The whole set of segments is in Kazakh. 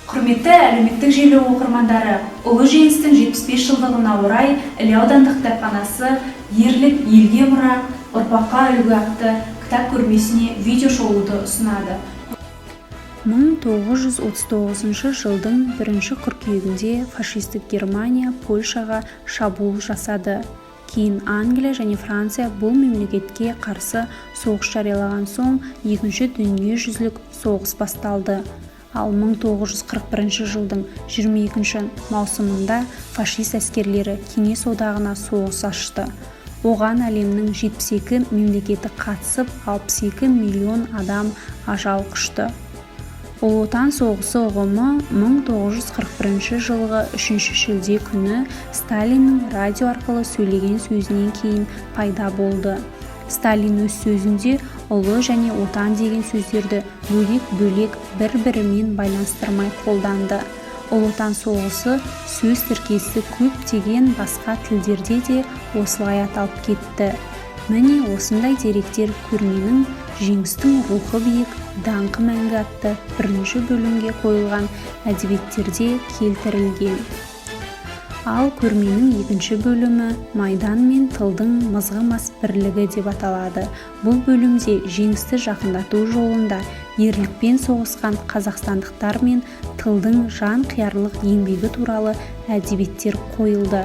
Құрметті әлеуметтік желі оқырмандары, Ұлы Жеңістің 75 жылдығына орай Іле аудандық кітапханасы «Ерлік елге мұра, ұрпаққа үлгі» атты кітап көрмесіне видео шолуды ұсынады. 1939 жылдың бірінші қыркүйегінде фашистік Германия Польшаға шабуыл жасады. Кейін Англия және Франция бұл мемлекетке қарсы соғыс жариялаған соң, Екінші дүниежүзілік соғыс басталды. Ал 1941 жылдың 22 маусымында фашист әскерлері Кеңес Одағына соғыс ашты. Оған әлемнің 72 мемлекеті қатысып, 62 миллион адам ажал құшты. Ұлы Отан соғысы ұғымы 1941 жылғы 3 шілде күні Сталиннің радио арқылы сөйлеген сөзінен кейін пайда болды. Сталин өз сөзінде «ұлы» және «отан» деген сөздерді бөлек-бөлек, бір-бірімен байланыстырмай қолданды. «Ұлы Отан соғысы» сөз тіркесі көптеген басқа тілдерде де осылай аталып кетті. Міне, осындай деректер көрменің «Жеңістің рухы биік, даңқы мәңгі» атты бірінші бөлімге қойылған әдебиеттерде келтірілген. Ал көрменің екінші бөлімі «Майдан мен тылдың мызғымас бірлігі» деп аталады. Бұл бөлімде жеңісті жақындату жолында ерлікпен соғысқан қазақстандықтар мен тылдың жанқиярлық еңбегі туралы әдебиеттер қойылды.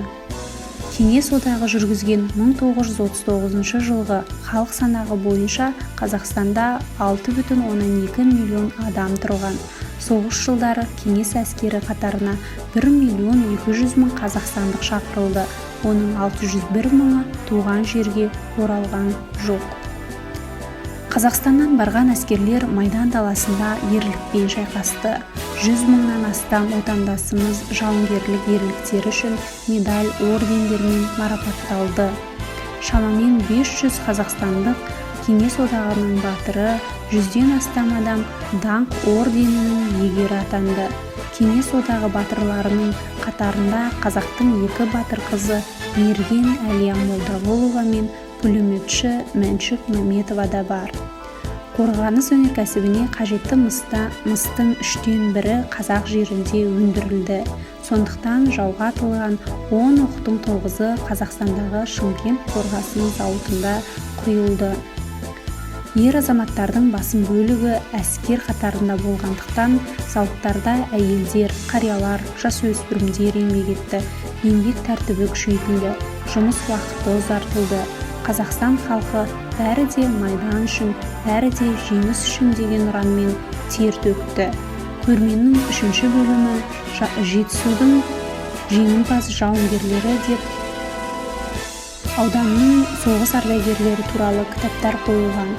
Кеңес Одағы жүргізген 1939 жылғы халық санағы бойынша, Қазақстанда 6,2 миллион адам тұрған. Соғыс жылдары кеңес әскері қатарына 1 миллион 200 мың қазақстандық шақырылды. Оның 601 мыңы туған жерге оралған жоқ. Қазақстаннан барған әскерлер майдан даласында ерлікпен шайқасты. 100 мыңнан астам отандасымыз жауынгерлік ерліктері үшін медаль, ордендермен марапатталды. Шамамен 500 қазақстандық Кеңес Одағының Батыры, 100-ден астам адам Даңқ орденінің иегері атанды. Кеңес Одағы батырларының қатарында қазақтың екі батыр қызы, мерген Әлия Молдағұлова мен пулеметші Мәншүк Мәметова да бар. Қорғаныс өнеркәсібіне қажетті мыстың үштен бірі қазақ жерінде өндірілді. Сондықтан жауға атылған 10 оқтың тоғызы Қазақстандағы Шымкент қорғасын зауытында құйылды. Ер азаматтардың басым бөлігі әскер қатарында болғандықтан, зауыттарда әйелдер, қариялар, жасөспірімдер еңбек етті. Еңбек тәртібі күшейтілді, жұмыс уақыты ұзартылды. Қазақстан халқы «Бәрі де майдан үшін, бәрі де жеңіс үшін» деген ұранмен тер төкті. Көрменің үшінші бөлімі «Жетісудың жеңімпаз жауынгерлері» деп ауданның соғыс ардагерлері туралы кітаптар қойылған.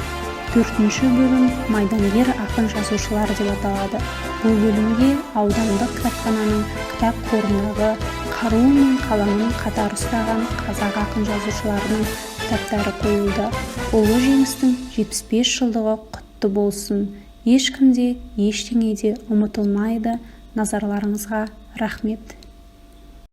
Төртінші бөлім «Майдангер ақын жазушылар» деп аталады. Бұл бөлімге аудандық кітапхананың кітап қорындағы қаруы мен қаламын қатар ұстаған қазақ ақын жазушыларының кітаптары қойылды. Ұлы Жеңістің 75 жылдығы құтты болсын! Ешкім де, ештеңе де ұмытылмайды. Назарларыңызға рахмет!